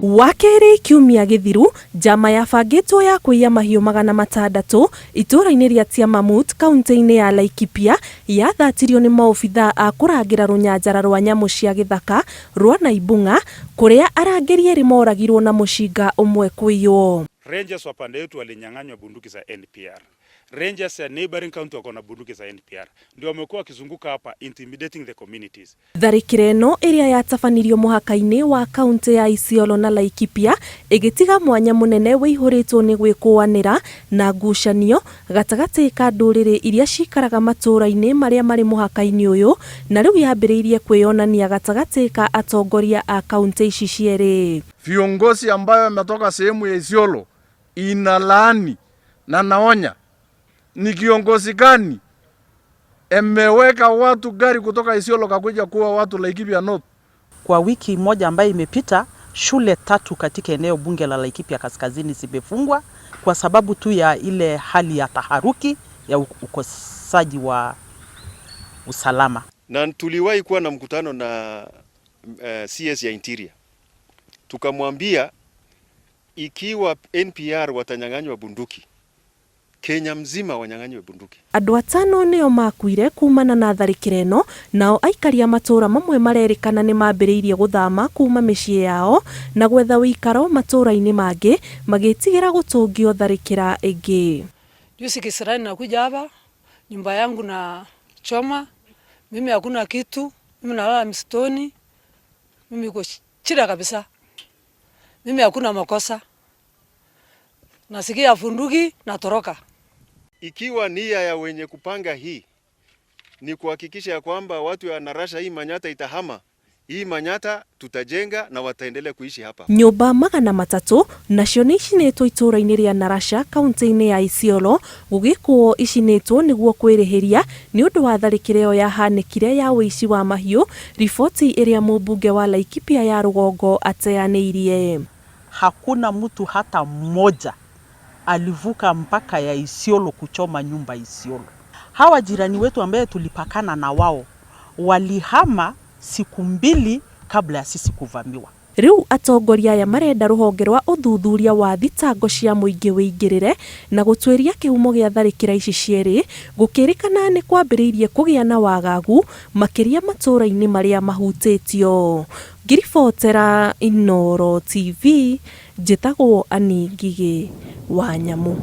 Wakerĩ kiumia gĩthiru, njama yabangĩtwo ya kũiya mahiũ 600 itũũra-inĩ rĩa Tiamamut kaunti-inĩ ya Laikipia yathatirio nĩ maobithaa a kũrangĩra rũnyanjara rwa nyamũ cia gĩthaka rwa Naibung'a kũrĩa arangĩri erĩ moragirwo na mũcinga ũmwe kũiywo. Rangers wa pande yetu walinyang'anywa bunduki za NPR. Rangers ya neighboring county wako na bunduki za NPR. Ndio wamekuwa wakizunguka hapa intimidating the communities. Tharĩkĩra ĩno ĩrĩa yatabanirio mũhaka-inĩ wa kaunti ya Isiolo na Laikipia ĩgĩtiga mwanya mũnene wĩihũrĩtwo nĩ gwĩkũanĩra na ngucanio gatagatĩ ka ndũrĩrĩ iria cikaraga matũũra-inĩ marĩa marĩ mũhaka-inĩ ũyũ na rĩu yambĩrĩirie kwĩyonania gatagatĩ ka atongoria a kaunti ici cierĩ. Viongozi ambayo wametoka sehemu ya Isiolo inalaani na naonya, ni kiongozi gani emeweka watu gari kutoka Isiolo kakuja kuwa watu Laikipia North? Kwa wiki moja ambayo imepita, shule tatu katika eneo bunge la Laikipia Kaskazini zimefungwa kwa sababu tu ya ile hali ya taharuki ya ukosaji wa usalama. Na tuliwahi kuwa na mkutano na CS ya Interior, tukamwambia ikiwa NPR watanyang'anywa bunduki, Kenya mzima wanyang'anywe bunduki. Andũ atano nĩo makuire kumana na tharĩkĩra ĩno, nao aikari a matũũra mamwe marerĩkana nĩ mambĩrĩirie gũthama kuma mĩciĩ yao na gwetha ũikaro matũũra-inĩ mangĩ magĩtigĩra gũtũngio tharĩkĩra ĩngĩ. Juzi kisirani nakuja hapa nyumba yangu na choma, mimi hakuna kitu, mimi nalala msitoni, mimi iko shida kabisa, mimi hakuna makosa, nasikia funduki natoroka. Ikiwa nia ya wenye kupanga hii ni kuhakikisha ya kwamba watu ya Narasha hii Manyata itahama, hii Manyata tutajenga na wataendelea kuishi hapa. Nyũmba 300 nacio nĩ icinĩtwo itũũra-inĩ rĩa Narasha kaunti-inĩ ya Isiolo gũgĩkwo icinĩtwo nĩguo kwĩrĩhĩria nĩ ũndũ wa tharĩkĩra ĩyo yahanĩkire ya ũici wa mahiũ, riboti ĩrĩa mũmbunge wa Laikipia ya rũgongo ateanĩirie. Hakuna mtu hata mmoja alivuka mpaka ya Isiolo kuchoma nyumba Isiolo. Hawa jirani wetu ambaye tulipakana na wao walihama siku 2 kabla ya sisi kuvamiwa. Rĩu atongoria aya marenda rũhonge rwa ũthuthuria wa thitango cia mũingĩ wĩingĩrĩre na gũtuĩria kĩhumo gĩa tharĩkĩra ici cierĩ, gũkĩrĩkana nĩ kwambĩrĩirie kũgĩa na wagagu makĩria matũũra-inĩ marĩa mahutĩtio. Ngĩribotera Inooro TV, njĩtagwo Annie Ngigĩ wa Nyamu.